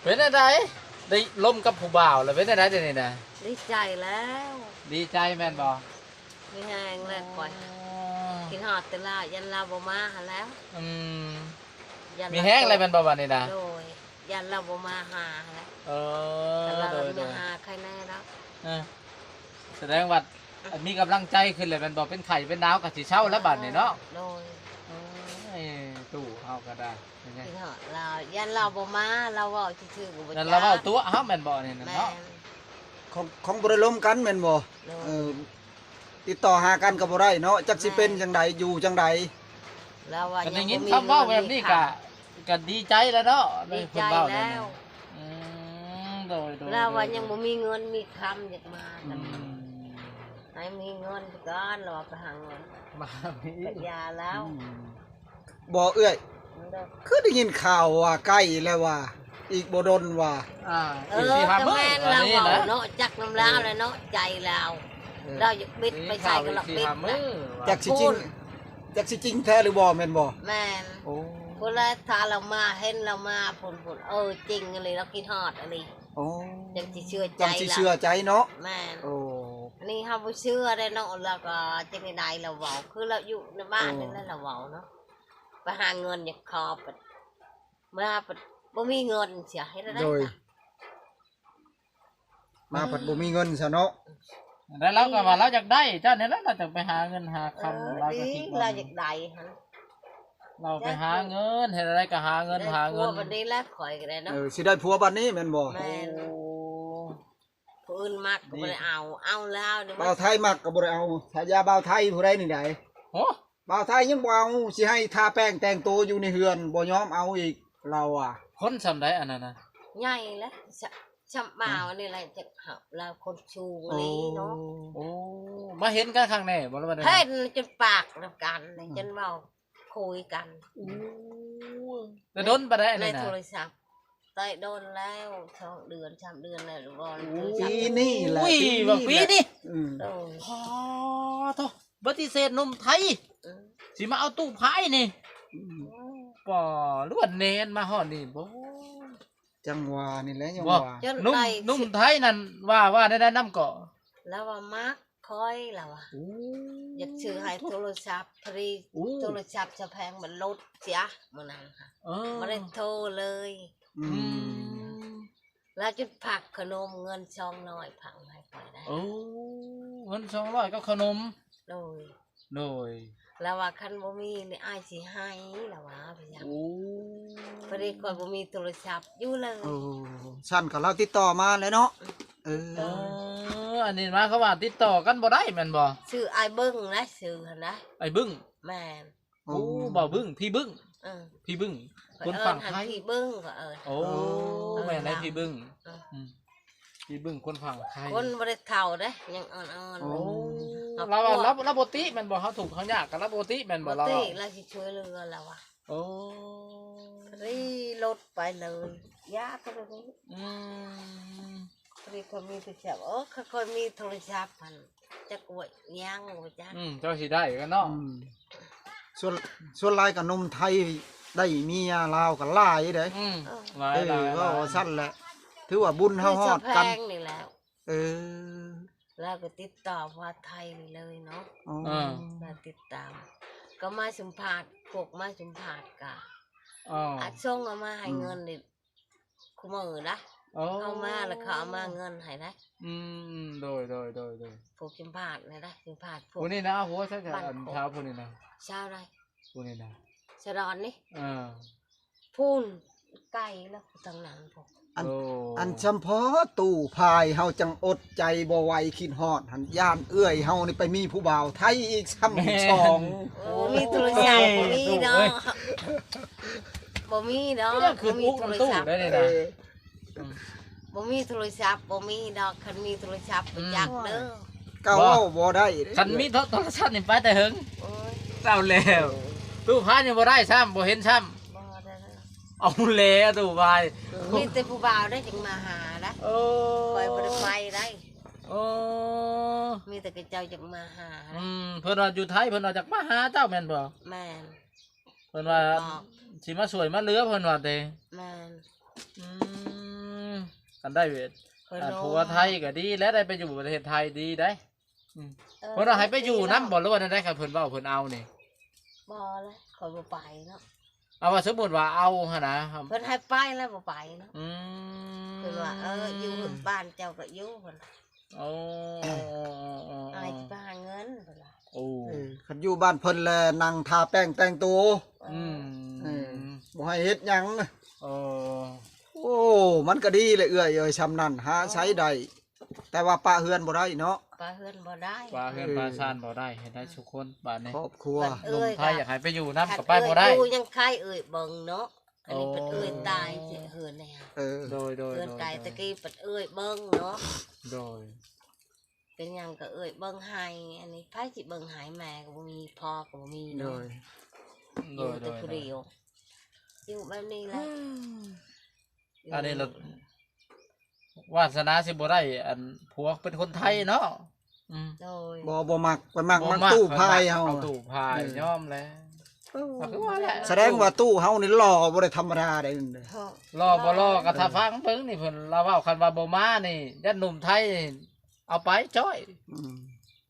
ເປັນຈັ່ງໃດ? ໄດ້ລົມກັບຜູ້ບ່າວແລ້ວ ເປັນຈັ່ງໃດດຽວນີ້ນະ? ດີໃຈແລ້ວ. ດີໃຈແມ່ນບໍ່? ມີແຮງແລ້ວຂ້ອຍ. ອໍ ຄິດຮອດແຕ່ລາວ ຢ້ານລາວບໍ່ມາຫັ້ນແຫຼ້ວ. ອືມ ຢ້ານ ມີແຮງແລ້ວແມ່ນບໍ່ບາດນີ້ນະ? ໂດຍ ຢ້ານລາວບໍ່ມາຫາຫັ້ນແຫຼ້ວ. ເອີ ຄັນລາວ ໂດຍໆ ມາຫາໃຄແນ່ແລ້ວ. ເອີ ສະແດງວ່າ ມີກຳລັງໃຈຂຶ້ນແລ້ວແມ່ນບໍ່? ເປັນໄຂ້ເປັນໜາວກໍຊິເຊົາແລ້ວບາດນີ້ເນາະ. ໂດຍ. ໂອ້ຍ ຕູ້ເຮົາກໍໄດ້ ຄິດຮອດລາວ ຢ້ານລາວບໍ່ມາ ລາວເວົ້າຊື່ໆກໍບໍ່ຈັກ ຢ້ານລາວເວົ້າຕົວະເຮົາແມ່ນບໍ່ນີ້ນະເນາະ? ແມ່ນ. ຂອງ ຂອງບໍ່ໄດ້ລົມກັນແມ່ນບໍ່? ໂດຍ. ເອີ ຕິດຕໍ່ຫາກັນກໍບໍ່ໄດ້ເນາະ ຈັກຊິເປັນຈັ່ງໃດ ແມ່ນ ຢູ່ຈັ່ງໃດ. ລາວວ່າ ກໍໄດ້ຍິນຄຳເວົ້າແບບນີ້ກໍ ກໍດີໃຈແລ້ວເນາະ ດີໃຈແລ້ວ. ອືມ ໂດຍໆ ລາວວ່າຍັງບໍ່ມີເງິນມີຄຳ ຢາກມາ. ອືມ ໃຫ້ມີເງິນກ່ອນ ລາວວ່າໄປຫາເງິນ ມາມີ ປັນຍາແລ້ວ. ອືມ ບໍ່ເອື້ອຍ ໂດຍ ຄືໄດ້ຍິນຂ່າວວ່າໃກ້ແລ້ວວ່າ ອີກບໍ່ດົນວ່າ. ອ່າ ເອີ ອີກສີ່ຫ້າມື້ ກໍແມ່ນລາວເວົ້າເນາະ ຈັກນຳລາວແຫຼະເນາະ ໃຈລາວ. ເອີ ລາວຢາກບິດໄປໃສກໍລາວບິດ ສີ່ຫ້າມື້ ແຫຼະ ວ່າ ຈັກຊິຈິງ ຈັກຊິຈິງແທ້ຫຼືບໍ່ແມ່ນບໍ່? ແມ່ນ. ໂອ້ ພຸ້ນແຫຼະ ຖ້າລາວມາ ເຫັນລາວມາພຸ້ນໆ ເອີ ຈິງອີ່ຫຼີ ລາວຄິດຮອດອີ່ຫຼີ. ໂອ້ ຈັ່ງຊິເຊື່ອໃຈ ຈັ່ງຊິເຊື່ອໃຈເນາະ. ແມ່ນ. ໂອ້ ອັນນີ້ເຮົາບໍ່ເຊື່ອເດ້ເນາະ ລາວກໍຈັ່ງໃດລາວເວົ້າ ຄືລາວຢູ່ໃນບ້ານນີ້ແຫຼະ ລາວເວົ້າເນາະ. ໄປຫາເງິນຢາກຂໍ ມາພັດບໍ່ມີເງິນເສຍ ເຮັດແນວໃດ? ໂດຍ ມາພັດບໍ່ມີເງິນຊະເນາະ. ແລ້ວລາວກໍວ່າລາວຢາກໄດ້ ເຈົ້ານີ້ແຫຼະ ລາວຈະໄປຫາເງິນຫາຄຳ. ເອີ ລາວກໍຄິດວ່າ ລາວຢາກໄດ້ຫັ້ນ ລາວໄປຫາເງິນ ເຮັດແນວໃດກໍຫາເງິນ ຫາເງິນ. ໄດ້ຜົວບັດນີ້ແຫຼະ ຂ້ອຍກໍໄດ້ເນາະ. ເອີ ຊິໄດ້ຜົວບັດນີ້ແມ່ນບໍ່? ແມ່ນ. ໂອ້ ຜູ້ອື່ນມັກກໍບໍ່ໄດ້ເອົາ ເອົາແລ້ວນີ້. ບ່າວໄທມັກກໍບໍ່ໄດ້ເອົາ ສາຍາບ່າວໄທຜູ້ໃດນີ້ໃດ. ໂອ້ ບ່າວໄທຍັງບໍ່ເອົາ ຊິໃຫ້ທາແປ້ງແຕ່ງໂຕຢູ່ໃນເຮືອນ ບໍ່ຍອມເອົາອີກ ລາວວ່າ. ຄົນຊ່ຳໃດອັນນັ້ນນະ? ໃຫຍ່ແຫຼະ ຊ່ຳບ່າວນີ້ແຫຼະ ຈັກເຮົາ ລາວຄົນສູງອີ່ຫຼີເນາະ. ໂອ້ ມາເຫັນກັນຄັ້ງແລກບໍ່ ຫຼືວ່າ? ເຫັນຈົນປາກນຳກັນ ອືມ ຈົນເວົ້າຄຸຍກັນ. ໂອ້ ແຕ່ດົນປານໃດອັນນີ້ນະ? ໃນໂທລະສັບ. ແຕ່ດົນແລ້ວ ສອງເດືອນ ສາມເດືອນແລ້ວບໍ່. ໂອ້ ປີນີ້ແຫຼະ ປີນີ້ແຫຼະ ປີນີ້. ອືມ ໂອ້ຍ ອໍ ໂທ້ ປະຕິເສດໜຸ່ມໄທ ເອີ ຊິມາເອົາຕູ້ພາຍນີ້. ອືມ ປໍ ຫຼືວ່າແນນມາຮອດນີ້ບໍ? ຈັ່ງວ່ານີ້ແຫຼະ ຍັງວ່າ ໜຸ່ມ ໜຸ່ມໄທນັ້ນວ່າ ວ່າແນວໃດນຳກໍ? ລາວວ່າມັກ ຂ້ອຍລາວວ່າ. ໂອ້ ຢາກຊື້ໃຫ້ໂທລະສັບ ພໍດີ ໂທລະສັບສະແພງມັນຫຼຸດເສຍມື້ນັ້ນ. ເອີ ບໍ່ໄດ້ໂທເລີຍ. ອືມ ອືມ ລາວຈົນຝາກຂະໜົມເງິນສອງຮ້ອຍຝາກໃຫ້ຂ້ອຍໄດ້. ໂອ້ ເງິນສອງຮ້ອຍກັບຂະໜົມ. ໂດຍ ໂດຍ ລາວວ່າຄັນບໍ່ມີນີ້ອ້າຍຊິໃຫ້ ລາວວ່າ. ໂອ້ ພໍດີຂ້ອຍບໍ່ມີໂທລະສັບຢູ່ເລີຍ. ໂອ້ ຊັ້ນກໍລາວຕິດຕໍ່ມາແລ້ວເນາະ. ເອີ ເອີ ອັນນີ້ໝາຍຄວາມວ່າຕິດຕໍ່ກັນບໍ່ໄດ້ແມ່ນບໍ່? ຊື່ອ້າຍເບິ່ງນະ ຊື່ຫັ້ນນະ ອ້າຍເບິ່ງ. ແມ່ນ. ໂອ້ ໂອ້ ບ່າວບຶ້ງ ພີ່ບຶ້ງ. ເອີ ພີ່ບຶ້ງ ຄົນຝັ່ງໄທ ພີ່ບຶ້ງກໍເອີ້ນ. ໂອ້ ແມ່ນແລ້ວ ພີ່ບຶ້ງ. ເອີ ອືມ ພີ່ບຶ້ງຄົນຝັ່ງໄທ ຄົນບໍ່ໄດ້ເຖົ້າເດ້ ຍັງອ່ອນໆ. ໂອ້ ລາວວ່າລາວ ລາວບໍ່ຕິແມ່ນບໍ່? ເຮົາທຸກເຮົາຍາກກໍລາວບໍ່ຕິແມ່ນບໍ່? ບໍ່ຕິ ລາວຊິຊ່ວຍເຫຼືອລາວວ່າ. ໂອ້ ຂີ່ລົດໄປເລີຍ ຢ່າໄປເລີຍ. ອືມ ພໍດີຂ້ອຍມີໂທລະສັບ ໂອ້ ຂ້ອຍມີໂທລະສັບຫັ້ນ ຈັກວ່າຫຍັງບໍ່ຈັກ. ອືມ ເຈົ້າຊິໄດ້ກັນເນາະ. ອືມ ສ່ວນ ສ່ວນຫຼາຍກໍໜຸ່ມໄທໄດ້ເມຍລາວກໍຫຼາຍເດ້. ອືມ ເອີ ຫຼາຍ ເອີ ຫຼາຍ ເວົ້າວ່າຊັ້ນແຫຼະ ຖືວ່າບຸນເຮົາຮອດກັນ. ນີ້ແຫຼະ ເອີ ລາວກໍຕິດຕໍ່ພາໄທນີ້ເລີຍເນາະ. ອໍ ເອີ ລາວຕິດຕາມ ກໍມາສຳພາດ ພວກມາສຳພາດກະ ອໍ ອັດສົ່ງເອົາມາໃຫ້ເງິນນີ້ ອືມ ຄູ່ມື້ນະ. ອໍ ເອົາມາແລ້ວເຂົາເອົາມາເງິນໃຫ້ນະ. ອືມ ໂດຍໆໆໆ ພວກສຳພາດນີ້ນະ ສຳພາດພວກ ຜູ້ນີ້ນະ ເອົາຫົວໃສ່ ອັນເຖົ້າຜູ້ນີ້ນະ ຊາວໃດ? ຜູ້ນີ້ນະ ສະດອນນີ້. ເອີ ພຸ້ນ ໄກແລ້ວ ທາງນັ້ນພຸ້ນ. ອັນ ໂອ້ ອັນສຳພໍຕູ້ພາຍເຮົາຈັ່ງອົດໃຈບໍ່ໄຫວ ຄິດຮອດຫັ້ນ ຢ້ານເອື້ອຍເຮົານີ້ໄປມີຜູ້ບ່າວໄທອີກຊ້ຳ ແມ່ນ ສອງ. ໂອ້ ມີໂທລະສັບ ໂອ້ຍ ບໍ່ມີເນາະ ບໍ່ມີດອກ ບໍ່ມີໂທລະສັບ. ເອີ ອືມ ບໍ່ມີໂທລະສັບ ບໍ່ມີດອກ ຄັນມີໂທລະສັບ ອືມ ໄປຈັກເດີ. ກໍເວົ້າບໍ່ໄດ້ເດ້ ຄັນມີໂທ ໂທລະສັບນີ້ໄປແຕ່ເຫິງ. ໂອ້ຍ ເອົາແລ້ວ ຕູ້ພາຍຍັງບໍ່ໄດ້ຊ້ຳ ບໍ່ເຫັນຊ້ຳ. ບໍ່ໄດ້. ເອົາແລ້ວຕູ້ພາຍ ມີແຕ່ຜູ້ບ່າວໄດ້ຈຶ່ງມາຫານະ. ໂອ້ ຂ້ອຍບໍ່ໄດ້ໄປໄດ້. ໂອ້ ມີແຕ່ເຂົາເຈົ້າຢາກມາຫານະ. ອືມ ເພິ່ນວ່າຢູ່ໄທ ເພິ່ນວ່າຢາກມາຫາເຈົ້າແມ່ນບໍ່? ແມ່ນ. ເພິ່ນວ່າ ບອກ ຊິມາຊ່ວຍມາເຫຼືອ ເພິ່ນວ່າເດ້. ແມ່ນ. ອືມ ຄັນໄດ້ ເອີ ອັນ ໂດຍ ຜົວໄທກໍດີແຫຼະ ໄດ້ໄປຢູ່ປະເທດໄທດີໄດ໋. ອືມ ເອີ ເພິ່ນວ່າໃຫ້ໄປຢູ່ນຳບໍ່ ຫຼືວ່າແນວໃດ ຄັນເພິ່ນເວົ້າເພິ່ນເອົານີ້? ບໍ່ແຫຼະ ຂ້ອຍບໍ່ໄປເນາະ. ເອົາ ວ່າສົມມຸດວ່າເອົາຫັ້ນນະ ເພິ່ນໃຫ້ໄປແລ້ວບໍ່ໄປເນາະ. ອືມ ເພິ່ນວ່າ ເອີ ຢູ່ບ້ານເຈົ້າກໍຢູ່ ເພິ່ນວ່າ. ໂອ້ ອ້າຍຊິໄປຫາເງິນ ເພິ່ນວ່າ. ໂອ້ ເອີ ຄັນຢູ່ບ້ານເພິ່ນແລະນັ່ງທາແປ້ງແຕ່ງໂຕ. ອືມ ເອີ ບໍ່ໃຫ້ເຮັດຫຍັງ. ເອີ ໂອ້ ມັນກໍດີແຫຼະເອື້ອຍເອີຍ ຊ່ຳນັ້ນຫາໃຊ້ໄດ້ ແຕ່ວ່າປະເຮືອນບໍ່ໄດ້ເນາະ. ປະເຮືອນບໍ່ໄດ້ ປະເຮືອນ ເອີ ປະຊານບໍ່ໄດ້ ເຮັດໃຫ້ທຸກຄົນບາດນີ້ ຄອບຄົວ ເອີຍ ໜຸ່ມໄທຢາກໃຫ້ໄປຢູ່ນຳກໍໄປບໍ່ໄດ້. ຢູ່ຍັງໃຄເອີຍເບິ່ງເນາະ. ອັນນີ້ເພິ່ນເອີຍຕາຍເຮືອນແລ້ວ. ເອີ ໂດຍໆ ເຮືອນຕາຍຕະກີ້ເພິ່ນເອີຍເບິ່ງເນາະ. ໂດຍ ເປັນຫຍັງກໍເອີຍເບິ່ງໃຫ້ ອັນນີ້ໃຜຊິເບິ່ງໃຫ້ ແມ່ກໍບໍ່ມີ ພໍ່ກໍບໍ່ມີເນາະ. ໂດຍ ຢູ່ແຕ່ຜູ້ດຽວ ຢູ່ແບບນີ້ແຫຼະ. ອັນນີ້ລະ ວາດສະໜາຊິບໍ່ໄດ້ ອັນ ຜົວເປັນຄົນໄທເນາະ. ອືມ ໂດຍ ບໍ່ ບໍ່ມັກ ໄປມັກ ມັກຕູ້ພາຍເຮົາ ຕູ້ພາຍ ເອີ ຍອມແລ້ວ. ເອີ ກໍຄືວ່າແຫຼະ ສະແດງວ່າຕູ້ເຮົານີ້ຫຼໍ່ບໍ່ໄດ້ທຳມະດາໃດ. ເອີ ຫຼໍ່ບໍ່ຫຼໍ່ກໍຖ້າຟັງເບິ່ງນີ້ ເພິ່ນລາວເວົ້າ ຄັນວ່າບໍ່ມານີ້ ຢ້ານໜຸ່ມໄທເອົາໄປຈ້ອຍ. ອືມ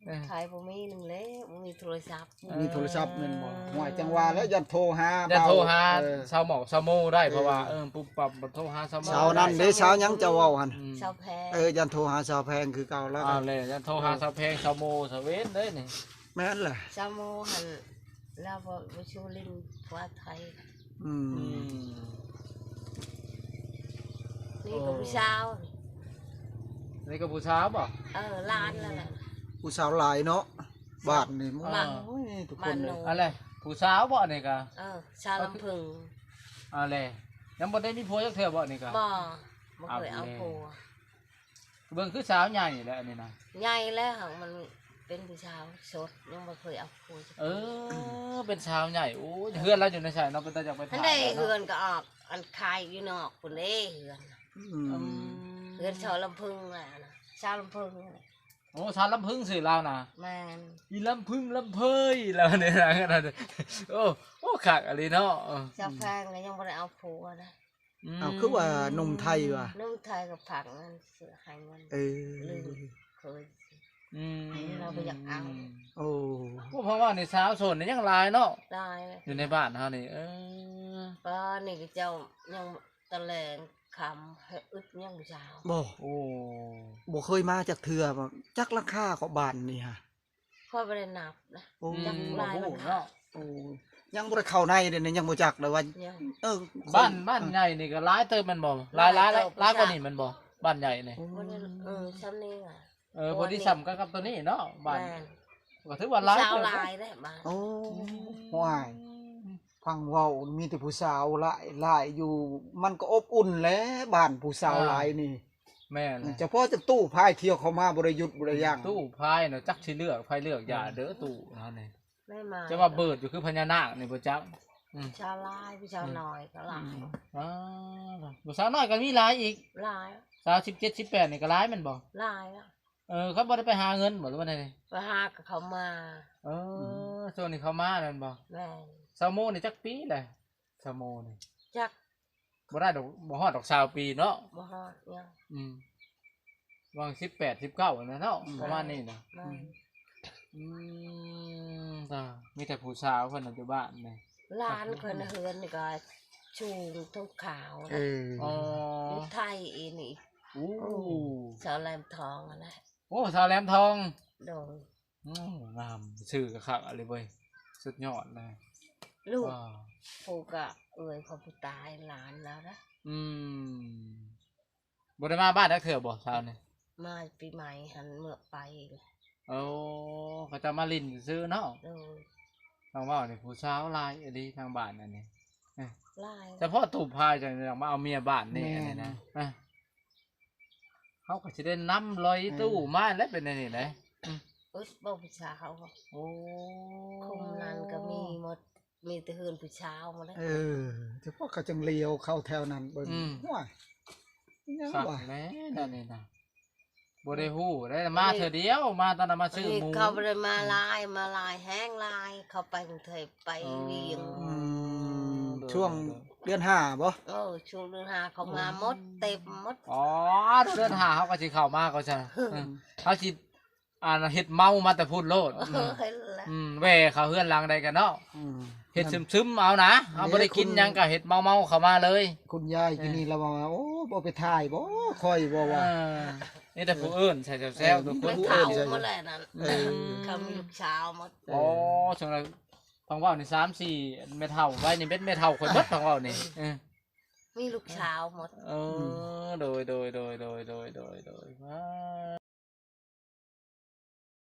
ເອີ ໄທບໍ່ມີໜຶ່ງແລ້ວ ບໍ່ມີໂທລະສັບ. ມີໂທລະສັບແມ່ນບໍ່? ເອີ ຫ້ວຍ ຈັ່ງວ່າແລ້ວ ຢ້ານໂທຫາ ຢ້ານໂທຫາ ເອີ ຊາວໝອກຊາວໂມໄດ້ ເອີ ເພາະວ່າ ເອີ ປຸບປັບໂທຫາຊາວໂມ ຊາວນັ້ນເດ້ ຊາວຫຍັງເຈົ້າເວົ້າຫັ້ນ? ອືມ ຊາວແພງ ເອີ ຢ້ານໂທຫາຊາວແພງຄືເກົ່າແລ້ວ. ອ້າວແລ້ວ ຢ້ານໂທຫາຊາວແພງ ຊາວໂມ ຊາວເວັນເດ້ນີ້. ແມ່ນແຫຼະ ຊາວໂມຫັ້ນ ລາວບໍ່ ບໍ່ຊູລິນກວ່າໄທ. ອືມ ອືມ ນີ້ກໍຜູ້ສາວ ນີ້ກໍຜູ້ສາວບໍ່? ເອີ ຫຼານລະແຫຼະ ຜູ້ສາວຫຼາຍເນາະ. ບ້ານນີ້ ໂອ້ຍ ທຸກຄົນເລີຍ. ອັນແລະ ຜູ້ສາວບໍ່ນີ້ກະ? ເອີ ສາວລຳເພິງ. ອັນແລະ ຍັງບໍ່ໄດ້ມີຜົວຈັກເທື່ອບໍ່ນີ້ກະ? ບໍ່ ບໍ່ເຄີຍເອົາຜົວ. ເບິ່ງຄືສາວໃຫຍ່ແຫຼະອັນນີ້ນະ. ໃຫຍ່ແລ້ວ ມັນເປັນຜູ້ສາວໂສດ ຍັງບໍ່ເຄີຍເອົາຜົວ. ເອີ ເປັນສາວໃຫຍ່. ໂອ້ຍ ເຮືອນລາວຢູ່ໃນໃສເນາະ? ເປັນຕາຢາກໄປຖາມເນາະ. ເຮືອນກໍອອກ ອັນ ຂາຍຢູ່ນອກພຸ້ນເດ້ເຮືອນ. ອືມ ເຮືອນສາວລຳເພິງແຫຼະນະ ສາວລຳເພິງ. ໂອ້ ສາວລຳເພິງຊື່ລາວນະ? ແມ່ນ ອີລຳເພິງລຳເພີຍລາວນີ້ນະ. ໂອ້ ໂອ້ ຄັກອີ່ຫຼີເນາະ. ສາວແພງກໍຍັງບໍ່ໄດ້ເອົາຜົວນະ. ອືມ ເອົາ ຄືວ່າໜຸ່ມໄທວະ? ໜຸ່ມໄທກໍຝາກເງິນຊື້ໃຫ້ເງິນ. ເອີ ລືມເຄີຍ. ອືມ ລາວບໍ່ຢາກເອົາ. ໂອ້ ພວກເຮົາວ່ານີ້ ຊາວໂສດນີ້ຍັງຫຼາຍເນາະ. ຫຼາຍ ຢູ່ໃນບ້ານເຮົານີ້. ເອີ ບ້ານນີ້ເຂົາເຈົ້າຍັງຕະແຫຼງຄ່ຳ ອຶດຍັງຜູ້ສາວ. ບໍ່ ໂອ້ ບໍ່ເຄີຍມາຈັກເທື່ອ. ຈັກຫຼັງຄາເກາະບ້ານນີ້ຫະ? ຂ້ອຍບໍ່ໄດ້ນັບນະ. ໂອ້ ຍັງຫຼາຍຫຼັງຄາເນາະ. ໂອ້ ຍັງບໍ່ໄດ້ເຂົ້າໃນເດ້ນີ້ ຍັງບໍ່ຈັກເລີຍວ່າ. ເອີ ບ້ານ ບ້ານໃຫຍ່ນີ້ກໍຫຼາຍເຕີບແມ່ນບໍ່? ຫຼາຍ ຫຼາຍ ຫຼາຍກວ່ານີ້ແມ່ນບໍ່? ບ້ານໃຫຍ່ນີ້ ເອີ ຊ່ຳນີ້ວ່າ. ເອີ ພໍດີຊ່ຳກັນກັບໂຕນີ້ເນາະ ບ້ານ. ແມ່ນ ກໍຖືວ່າຫຼາຍເຕີບ ຫຼາຍເດ້ບ້ານ. ໂອ້ ອືມ ຫ້ວຍ ຟັງເວົ້າມີແຕ່ຜູ້ສາວຫຼາຍໆຢູ່ ມັນກໍອົບອຸ່ນແຫຼະ ບ້ານຜູ້ສາວຫຼາຍນີ້. ແມ່ນ ສະເພາະແຕ່ຕູ້ພາຍທ່ຽວເຂົ້າມາ ບໍ່ໄດ້ຢຸດບໍ່ໄດ້ຢັ້ງ. ຕູ້ພາຍນະ ຈັກຊິເລືອກໃຜເລືອກຢ່າເດີຕູ້ເຮົານີ້. ແມ່ນມາ ຈະວ່າເບີດຢູ່ຄືພະຍານາກນີ້ບໍ່ຈັກ. ອືມ ຜູ້ສາວຫຼາຍ ຜູ້ສາວນ້ອຍກໍຫຼາຍ. ອືມ ອ່າ ຜູ້ສາວນ້ອຍກໍມີຫຼາຍອີກ. ຫຼາຍ ສາວສິບເຈັດ ສິບແປດນີ້ກໍຫຼາຍແມ່ນບໍ່? ຫຼາຍ. ເອີ ເຂົາບໍ່ໄດ້ໄປຫາເງິນບໍ່ ຫຼືວ່າແນວໃດ? ໄປຫາກໍເຂົາມາ. ເອີ ອືມ ຊ່ວງນີ້ເຂົາມາແມ່ນບໍ່? ແມ່ນ. ສາວໂມນີ້ຈັກປີແຫຼະ? ສາວໂມນີ້ ຈັກ ບໍ່ໄດ້ດອກ ບໍ່ຮອດດອກຊາວປີເນາະ. ບໍ່ຮອດຫຍັງ. ອືມ ຫວ່າງສິບແປດ ສິບເກົ້າຫັ້ນນະເນາະ. ອືມ ປະມານນີ້ນະ. ແມ່ນ. ອືມ ອືມ ຕາ ມີແຕ່ຜູ້ສາວເພິ່ນນະຢູ່ບ້ານນີ້. ຫຼານເພິ່ນເຮືອນນີ້ກໍສູງ ເຖິງຂາວນະ. ເອີ ອໍ ຢູ່ໄທອີນີ້. ໂອ້ ສາວແຫຼມທອງຫັ້ນແຫຼະ. ໂອ້ ສາວແຫຼມທອງ. ໂດຍ. ໂອ້ ງາມ ຊື່ກໍຄັກອີ່ຫຼີເວີຍ ສຸດຍອດເລີຍ. ລູກ ວ້າວ ຜູ້ກໍເອື້ອຍຂອງຜູ້ຕາຍ ຫຼານລາວນະ. ອືມ ບໍ່ໄດ້ມາບ້ານຈັກເທື່ອບໍ່ ສາວນີ້? ມາປີໃໝ່ຫັ້ນເມືອໄປ. ໂອ້ ເຂົາເຈົ້າມາຫຼິ້ນຊື່ໆເນາະ. ໂດຍ. ຕ້ອງເວົ້ານີ້ ຜູ້ສາວຫຼາຍອີ່ຫຼີທາງບ້ານອັນນີ້. ຫຼາຍ. ສະເພາະຕູ້ພາຍຈັ່ງຢາກມາເອົາເມຍບ້ານນີ້. ແມ່ນ. ອັນນີ້ນະ. ເຮົາກໍຊິໄດ້ນຳລອຍຕູ້ມາແລ້ວ ເປັນແນວນີ້ແຫຼະ. ອືມ ອຶດບໍ່ຜູ້ສາວ. ໂອ້ ຄຸ້ມນັ້ນກໍມີໝົດ ມີແຕ່ເຮືອນຜູ້ສາວໝົດແຫຼະ. ເອີ ສະເພາະເຂົາຈັ່ງຫຼຽວເຂົ້າແຖວນັ້ນເບິ່ງ. ອືມ ໂອ້ຍ ຍັງວ່າ ຄັກແຫຼະແນວນີ້ນະ. ບໍ່ໄດ້ຮູ້ໄດ້ ມາເທື່ອດຽວ ມາຕອນນັ້ນມາຊື້ໝູ. ເຂົາບໍ່ໄດ້ມາຫຼາຍ ມາຫຼາຍ ແຮງຫຼາຍ ເຂົາໄປກຸງເທບ ໄປວຽງ. ອືມ ອືມ ໂດຍ ຊ່ວງ ໂດຍ ເດືອນຫ້າບໍ່? ເອີ ຊ່ວງເດືອນຫ້າເຂົາມາໝົດ ເຕັມໝົດ. ອໍ ເດືອນຫ້າເຮົາກໍຊິເຂົ້າມາ ກໍຊັ້ນ ເອີ ເຮົາຊິ ອັນເຮັດເມົາມາແຕ່ພຸ້ນໂລດ. ເອີ ອືມ ແວ່ເຂົ້າເຮືອນຫຼັງໃດກັນເນາະ ອືມ ເຮັດຊຶມໆເອົານະ ເຮົາບໍ່ໄດ້ກິນຫຍັງກໍເຮັດເມົາໆເຂົ້າມາເລີຍ. ຄຸນຍາຍ ເອີ ກິນນີ້ລະວ່າ ໂອ້ ບໍ່ໄປຖ່າຍບໍ່ ຂ້ອຍບໍ່ວ່າ ເອີ ມີແຕ່ຜູ້ອື່ນໃສ່ແຊວໆ ເອີ ທຸກຄົນ ມີແຕ່ຜູ້ອື່ນໃສ່ ເຖົ້າໝົດແລ້ວນັ້ນ ເອີ ເຂົາມີລູກສາວໝົດ. ອໍ ເອີ ຈັ່ງໃດ ຟັງເວົ້ານີ້ ສາມສີ່ແມ່ເຖົ້າໄວ້ນີ້ ເປັນແມ່ເຖົ້າຂ້ອຍເບິດ ຟັງເວົ້ານີ້ ເອີ ມີລູກສາວໝົດ. ເອີ ອືມ ໂດຍ ໂດຍ ໂດຍ ໂດຍ ໂດຍ ໂດຍ ໂດຍ ວ້າ